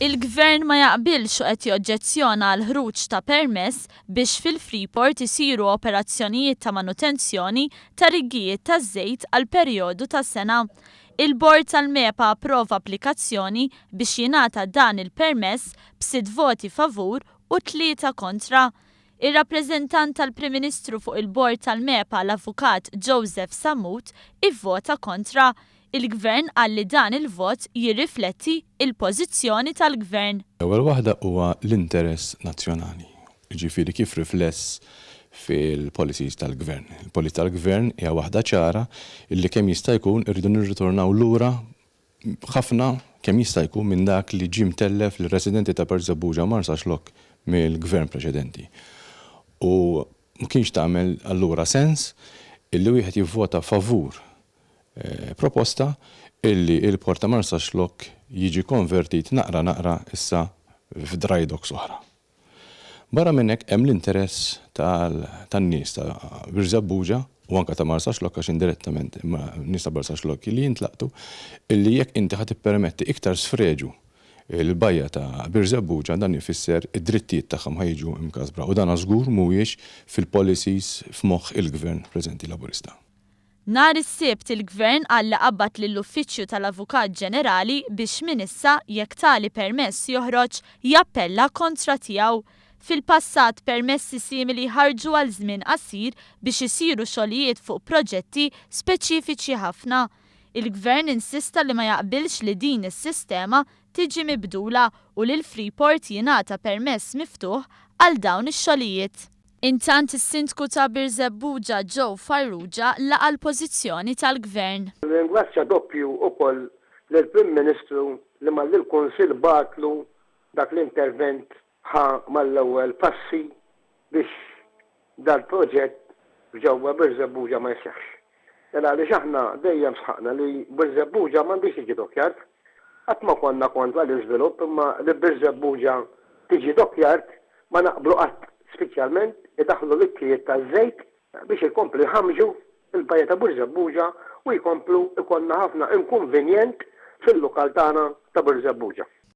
Il-Gvern ma jaqbilx u qed joġġezzjona għall-ħruġ ta' permess biex fil-Freeport isiru operazzjonijiet ta' manutenzjoni ta' riggijiet taż-żejt għal perjodu ta' sena. Il-Bord tal-MEPA approva applikazzjoni biex jingħata dan il-permess b'sitt voti favur u tlieta kontra. Ir-rappreżentant tal-Prim Ministru fuq il-Bord tal-MEPA l-Avukat Joseph Sammut ivvota kontra. Il-Gvern qal li dan il-vot jirrifletti l-pożizzjoni tal-Gvern. L-ewwel waħda huwa l-interess nazzjonali, jiġifieri kif rifless fil-policies tal-Gvern. Il-policy tal-Gvern hija waħda ċara illi kemm jista' jkun irridu nirritornaw lura ħafna kemm jista' jkun minn dak li ġie mtellef lir-residenti ta' Birżebbuġa u Marsaxlokk mill-Gvern preċedenti. U ma kienx tagħmel allura sens illi wieħed jivvota favur proposta illi l-Port ta' Marsaxlokk jiġi konvertit naqra naqra issa f'dry docks oħra. Barra minn hekk hemm l-interess tan-nies ta' Birżebbuġa u anke ta' Marsaxlokk għax indirettament imma n-nies ta' Marsaxlokk li jintlaqtu illi jekk inti ħa tippermetti iktar sfreġu l-bajja ta' Birżebbuġa dan ifisser id-drittijiet tagħhom ħa jiġu mkasbra u dan żgur mhuwiex fil-policies f'moħħ il-Gvern preżenti Laburista. Nhar is-Sibt il-Gvern qal li qabbad lill-Uffiċċju tal-Avukat Ġenerali biex minn issa, jekk tali permess joħroġ, jappella kontra tiegħu. Fil-passat permessi simili ħarġu għal żmien qasir biex isiru xogħlijiet fuq proġetti speċifiċi ħafna. Il-Gvern insista li ma jaqbilx li din is-sistema tiġi mibdula u li l-Freeport jingħata permess miftuħ għal dawn ix-xogħlijiet. Intant is-Sindku ta' Birżebbuġa Joe Farrugia laqa' l-pożizzjoni tal-Gvern. Nirringrazzja doppju ukoll lill-Prim Ministru li malli l-Kunsill bagħatlu dak l-intervent ħa mal-ewwel passi biex dal-proġett f'ġewwa Birżebbuġa ma jseħħx. Il għaliex aħna dejjem sħaqna li Birżebbuġa m'għandhiex tiġi dockyard. Qatt ma konna kontra l-iżvilupp imma li Birżebbuġa tiġi dockyard ma naqblu qatt, speċjalment idaħħlu likkijiet taż-żejt biex ikomplu jħammġu l-bajja ta' Birżebbuġa u jkomplu jkollna ħafna inkunvenjent fil-lokal tagħna ta' Birżebbuġa.